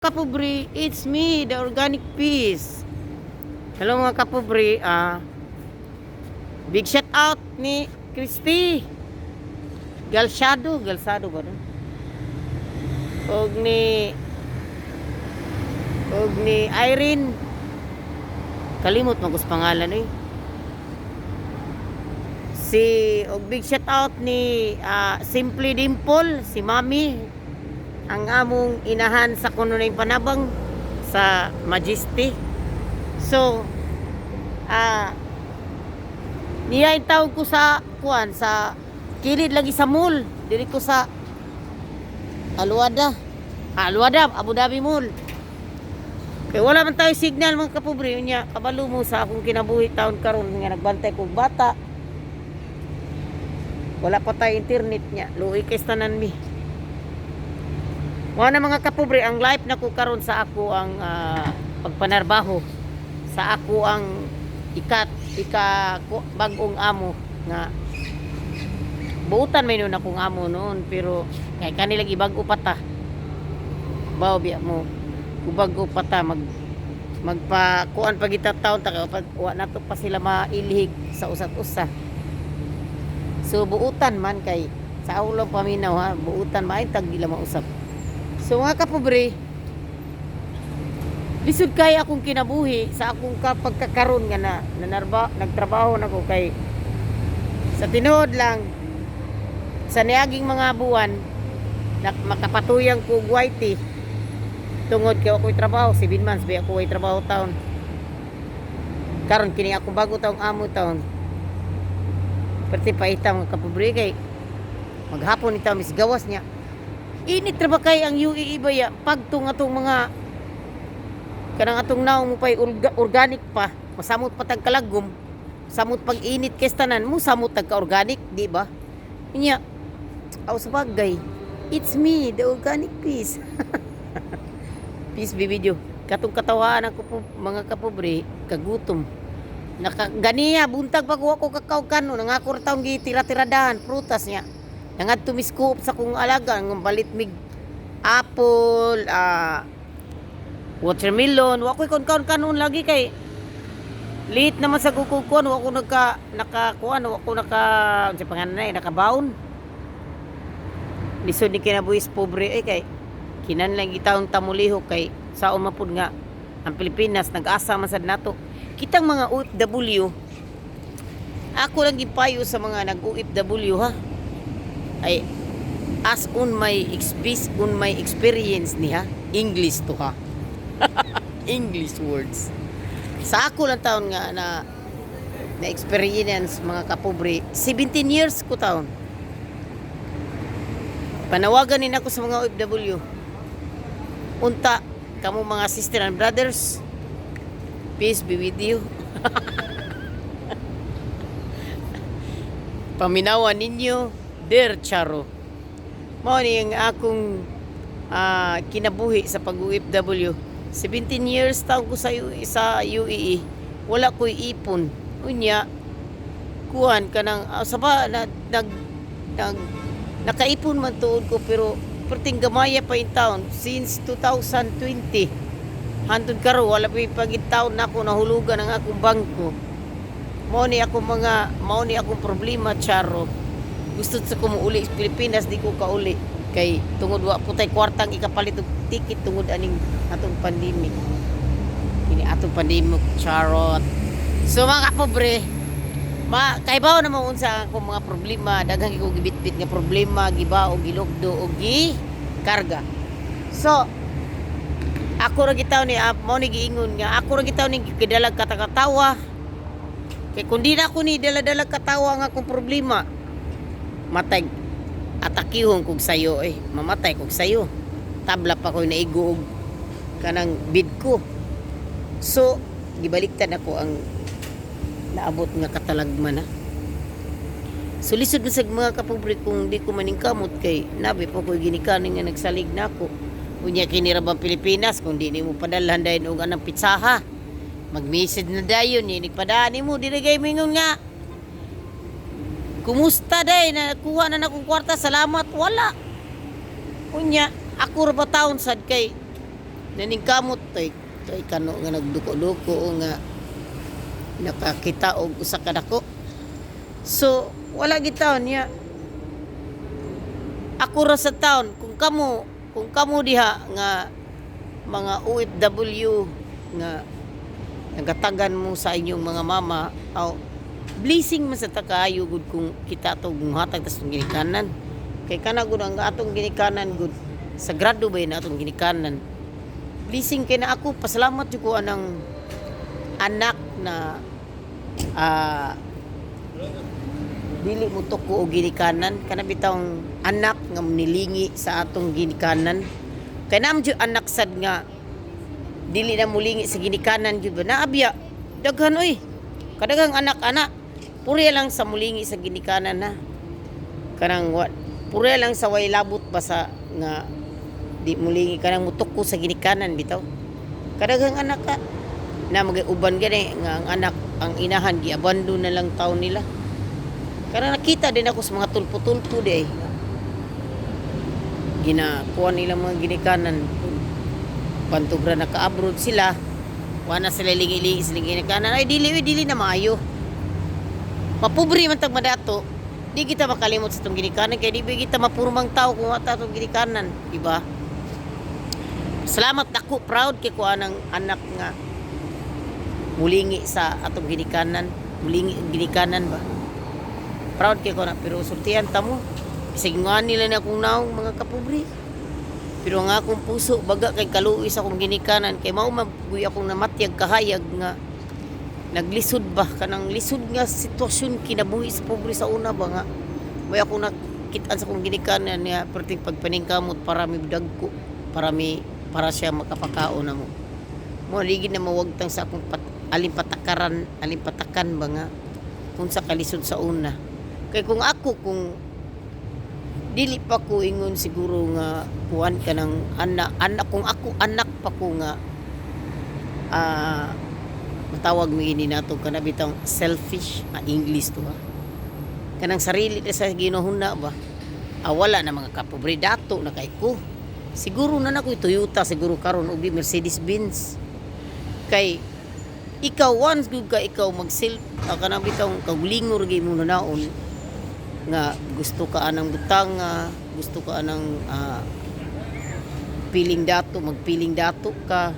Kapobre, it's me, the Organic Peace. Hello, mga kapobre, big shout out ni Christy Galsado, Galsado ba no? Og ni Irene. Kalimot man kus pangalan eh. Si og big shout out ni Simply Dimple, si Mami, ang among inahan sa kuno ning panabang sa Majesty. So, niya tawag ko sa kuan sa kilid lagi sa mall, diri ko sa Aluada. Aluada, Abu Dhabi Mall. Kay wala man tayo signal, mga kapobre. Unya kabalo mo sa akong kinabuhi taon karon nga nagbantay kog bata. Wala pa tayo internet niya. Luoy kay tanan mi. Wala na, mga kapobre, ang life na ko karon sa ako ang pagpanarbaho sa ako ang ikat ika bagong amo nga buutan may noon akong amo noon, pero kay kanila ibag-o pa ta bao biya mo kubag-o pa ta magpa kuan pa kita taon ta kay wa nato pa sila mailhig sa usat usa. So buutan man kay sa ulo paminaw ha, buutan maay tag ila mausap. So mga kapobre, lisod kay akong kinabuhi sa akong kapagkakaroon nga na, nanarba, nagtrabaho na ko kay sa tinuod lang sa niaging mga buwan na makapatuyang ko og YT tungod kay ako'y trabaho. 7 months ba ako ay trabaho taon karon. Kini akong bago taong amo taon perti paita, mga kapobre, kay maghapon itaw mis gawas niya. Init ra ba kay ang UAE ba ya pagtung atong mga kanang atong naong mo pay organic pa, masamot pa tag kalagom, samot pag init kay tanan mo, samot tag ka organic, di ba? Nya aw sa bagay, it's me, the Organic Peace. Peace be with you. Katong katawaan ako po, mga kapobre, kagutom naka ganiya buntag pag ko kakao kano nangako ra taong gitira-tiradahan prutas niya. Nangadto mis Co-op sa kong alaga ng balit mig apple, watermelon. Wa ko'y kon kanon lagi kay late naman sa kukukuan. Wa ko nagka nakakuan, wa ko naka unsa pangalan na eh, nakabaon. Lisod ni kinabuhis pobre eh, kay kinahanglan gitawon tamulihok kay sao mapud nga ang Pilipinas nag-asa man sad nato kitang mga OFW. Ako lang gipayo sa mga nag-OFW ha, ay as on my experience ni ha, English to ha, English words sa ako lang taon nga na na experience, mga kapobre. 17 years ko taon. Panawagan din ako sa mga OFW unta kamo, mga sister and brothers, peace be with you. Paminawan ninyo dear Charo. Mao ni ang akong kinabuhi sa pag-OFW. 17 years taon ko sa UAE, wala ko'y ipon. Unya kuan kanang sa ba na, nag nag nakaipon man tuod ko, pero perting gamaya pa in taon since 2020 hantod karon wala pa pagit taon na ako nahulugan ang akong bangko. Mao ni akong problema, charo. Gusto sa ko muuli sa Pilipinas, di ko kauli kay tungod wa po tay kwartang ikapalit og ticket tungod aning atong pandemic, kini atong pandemic, charot. So mga kapobre, ma kaibaw na mo unsa akong mga problema. Daghang ko gibitbit nga problema, gibao, gilugdo og gi karga. So ako ra gitaw ni mao ni giingon nga ako ra gitaw ni gidalag katakatawa kay kung di na ako ni dala-dala katawa nga akong problema, matay atakihon kog sayo eh, mamatay kog sayo, tabla pa ko naigo og kanang bid ko. So gibaliktad ako ang naabot nga katalagman ha. So lisod man sa mga kapobre kung di ko maningkamot kay nabi pa ko'y ginikanan nga nagsalig nako. Unya kini ra bang Pilipinas, kung di nimo padalhan dayon og anang pitsaha, mag-message na dayon ni nagpadaan nimo, dili kay mingon nga, "Kumusta day, nakuha na nakong kwarta, salamat." Wala. Unya ako ra ba taon sad kay Naning kamot tay tay kano nga nagduko-duko o nga nakakita og usa ka dako. So wala gitaon niya. Ako ra sa taon, kung kamo diha nga mga OFW nga nagatagan mo sa inyong mga mama, aw, blessing man sa takaayo gud kung kita to muhatag tas ginikanan, kay kana gud ang atong ginikanan gud, sagrado ba yun atong ginikanan. Blessing kay na ako, pasalamat jud ko anang anak na dili mo tuko og ginikanan, kana bitawng anak nga nilingi sa atong ginikanan, kay naa man jud anak sad nga dili na mulingi sa ginikanan jud ba. Naabya daghan oy, kadaghang anak-anak puri lang sa mulingi sa ginikanan na kanang wa, puri lang sa way labot ba sa nga di mulingi, kanang mutuko sa ginikanan bitaw. Kadaghang anak ka na mga uban gani nga ang anak, ang inahan giabandon na lang taon nila. Kana nakita din ako sa mga tulpo-tulpo di ay ginakuha nila mga ginikanan. Pantugra naka-abroad sila, wala sila lingi-lingi sa ginikanan. Ay, dili uy, dili na maayo. Mapobre man tag madato, di kita makalimot sa itong ginikanan, kay di ba kita mapurmang tao kung wala atong ginikanan, di ba? Salamat dako, proud kay ko anang anak nga mulingi sa atong ginikanan, mulingi ginikanan ba. Proud kay ko na, pero sultihan ta mo. Bisag nga nila na akong naong, mga kapobre. Pero ang akong puso baga kay kaluoy sa akong ginikanan, kay mao man guy akong namatyag kahayag nga naglisod ba, kanang lisod nga sitwasyon kinabuhi sa pobre sa una ba, nga may ako nakitaan sa akong ginikanan niya perting pagpaningkamot para mi dagko, para siya makapakaon na mo mo ligid na mawagtang sa akong alimpatakaran, alimpatakan ba, nga kung sa kalisod sa una. Kay kung ako, kung dili pa ko ingon siguro nga kuan ka ng anak anak, kung ako anak pa ko nga matawag mo ini nato kana bitang selfish, English to ha, kanang sarili na sa ginuhuna ba, wala na, mga kapobre, dato na kay ko siguro na nako Toyota siguro karon og di Mercedes Benz. Kay ikaw, once gud ka ikaw mag self kanang bitong kaugalingor gyud mo naon nga gusto ka anang butang, gusto ka anang piling dato, magpiling dato ka.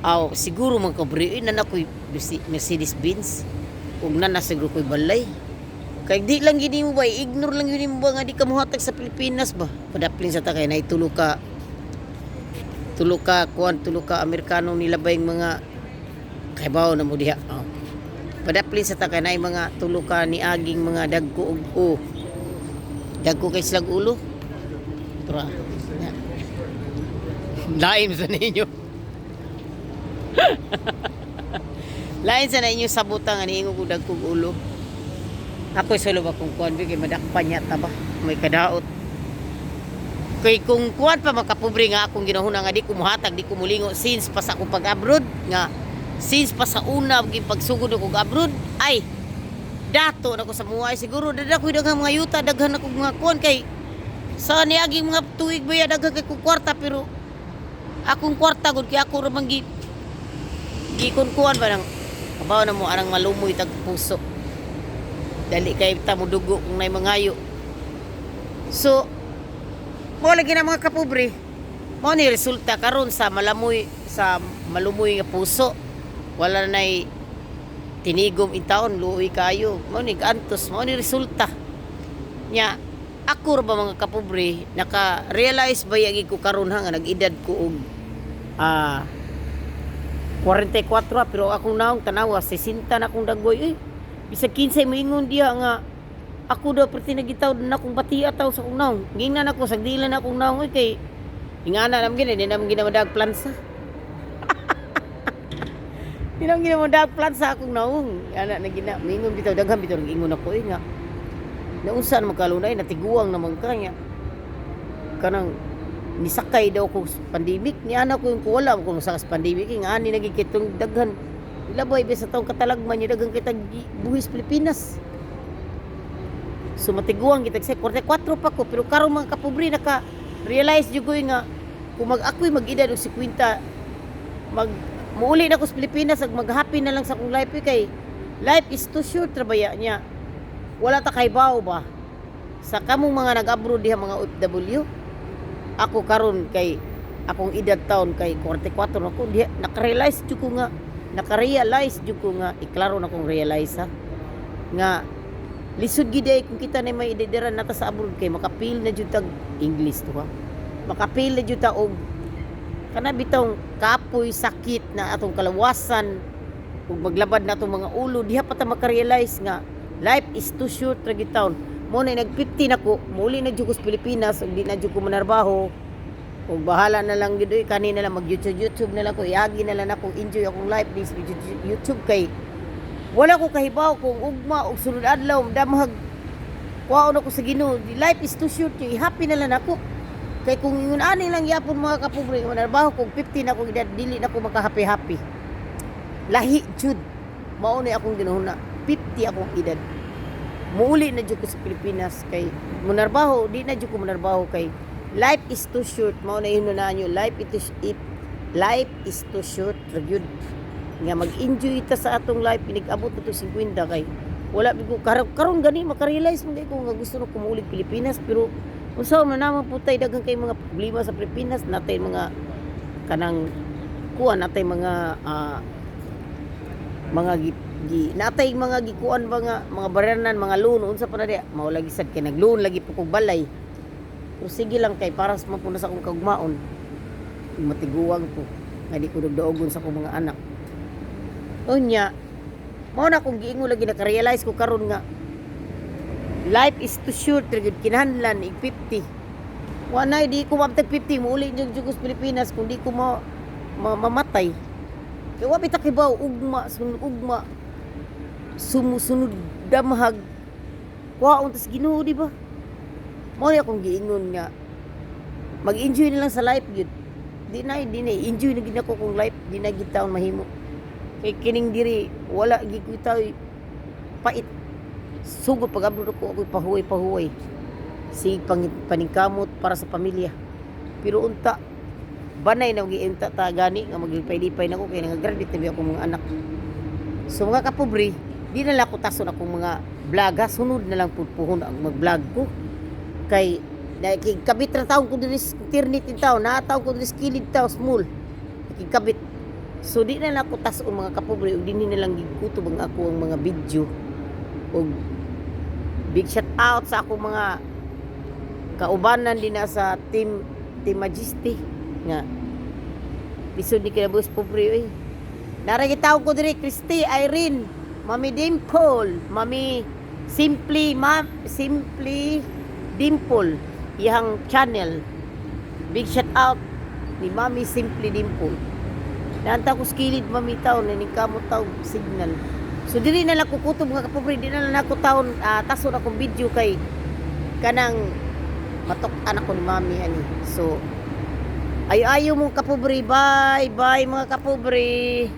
Aw, siguro mga kapobre na nakoy Mercedes Benz ug na na siguro ko'y balay. Kay di lang gini mo ba, ignore lang gini mo ba nga di ka muhatag sa Pilipinas ba. Padapling sa ta kay nay tulo ka kuan, tulo ka Amerikano nilabay mga kaybaw na mo diha. Oh. Padapling sa ta kay nay mga tulo ka niaging mga dagko og oh. Dagko kay slag ulo. Tura. Ya. Lain sa ninyo. Lain sa ninyo sa butang ani ingon ko dagko og ulo. Ako solo ba kung kuan kay madakpan niya ta ba. May kadaot. Kay kung kuan pa, makapobre, nga akong ginahuna nga di ko muhatag, di ko mulingo since pa sa akong pag-abroad, nga since pa sa una gi pagsugod ko abroad, ay, dato na ko sa muay siguro, dada ko daghang mga yuta, daghan ako mga kuan, kay sa niaging mga tuig ba ya, daghan kay ko kwarta, pero akong kwarta gud kay ako ra man gi gikon kuan ba nang kabaw na mo anang malumoy tag puso, dali kay ta mo dugo kung nay mangayo. So mo lagi na, mga kapobre, mo ni resulta karon sa malamoy, sa malumoy nga puso, wala nay tinigom in taon, luoy kayo. Mo ni antos, mo ni resulta nya. Ako ra ba, mga kapobre, naka-realize ba yagi ko karon ha nga nag-edad ko og 44, pero akong naong tanawa 60 na akong daggoy eh. Bisag kinsay moingon diha nga ako daw perti nagitaw na akong batia taw sa akong naong. Gingnan ako sagdilan na akong naong oy, kay ingana nam gini, di nam ginawadag plansa. Di nam ginawadag plansa akong naong. Ana na gina moingon bitaw, daghan bitaw nag-ingon ako eh nga. Naunsa naman kalunay, natiguang naman ka niya. Kanang nisakay daw ko sa pandemic ni ana ko yung kuwala ko sa pandemic nga ani nagikitong daghan ilabay ba sa taong katalagman niya, daghan kita buhis Pilipinas. So matiguang kita sa 44 pa ko, pero karon, mga kapobre, naka realize jud ko nga Kung mag ako'y mag-edad og 50, mag muuli na ko sa Pilipinas ag mag-happy na lang sa akong life eh, kay life is too short ra baya niya. Wala ta kaybaw ba sa kamong mga nag-abroad diha, mga OFW. Ako karon kay akong edad taon kay 44 na ko diha, nakarealize jud ko nga, iklaro na kong realize ha, nga lisod gid ay kung kita na may edadiran nata sa abroad kay makapil na jud tag English to ha, makapil na jud ta og kana bitong kapoy, sakit na atong kalawasan ug maglabad na atong mga ulo. Diha pa ta makarealize nga life is too short ra gyud taon. Mo na nag 50 na ko, muli na jud ko sa Pilipinas ug di na jud ko manarbaho ug bahala na lang gid oy, kani na lang, mag YouTube YouTube na lang ko, iagi na lang ako, enjoy akong life this YouTube kay wala ko kahibaw kung ugma og sunod adlaw damhag kuhaon ako sa Ginoo. Life is too short yo, happy na lang ako kay kung ingon ani lang yapon, mga kapobre, manarbaho kung 50 na akong edad, dili na ko maka-happy happy. Lahi jud. Mao ni akong ginahuna. 50 akong edad, muuli na jud ko sa Pilipinas kay munarbaho, di na jud ko munarbaho kay life is too short. Mao na yun na nyo, life is too short ra gyud nga mag-enjoy ta sa atong life inig-abot na to 50 kay wala ko karon gani makarealize mo ko nga gusto na ko muulig Pilipinas, pero unsa man naman putay, daghan kay mga problema sa Pilipinas natay, mga kanang kuan natay, mga mga gi, gi natay mga gikuan ba nga mga baranan, mga loan, unsa pa na diya. Mao lagi sad kay nagloan lagi po kog balay, pero sige lang kay para sa mapuna sa akong kaugmaon, matiguang ko nga di ko dugdaogon sa akong mga anak. Unya mao na akong giingon lagi, naka-realize ko karon nga life is too short ra gyud. Kinahanglan ig 50 wa na, di ko maabtag 50, muuli jud jud ko sa Pilipinas kung di ko mamatay kay wa bita kibaw ugma, sunod ugma, sumusunod damhag kuhaon tas Ginoo, di ba? Mao ni akong giingon nga mag-enjoy na lang sa life gyud. Di na enjoy na gid ako kung life di na gid taon mahimo kay kining diri wala gid ko taw pait. Sugod pag abroad ako, ako'y pahuway pahuway, sige paningkamot para sa pamilya, pero unta banay na giunta ta gani nga maglipay-lipay na ko kay nga-graduate na biya akong mga anak. So mga kapobre, di na lang ako tason akong mga vlog ha. Sunod na lang pud puhon ang mag-vlog ko kay nakikabit ra taon ko diri sa internet in taon, naa taon ko diri sa kilid taon small nakikabit. So di na lang ako tason, mga kapobre, ug dinhi na lang gikutob ang ako ang mga video. Ug big shout out sa akong mga kaubanan din na sa team Team Majesty nga lisod ni kinabuhis, pobre oy. Nara gitawag ko diri Christy, Irene, Mami Dimple, Mami Simply, Ma Simply Dimple iyang channel. Big shout out ni Mami Simply Dimple. Naanta ko sa kilid, mami, taon ning kamot taw signal. So dili na lang ko kutob, mga kapobre, di na lang ako taon tason akong video kay kanang matok-an ako ni mami ani. So ayo ayo mo kapobre, bye bye mga kapobre.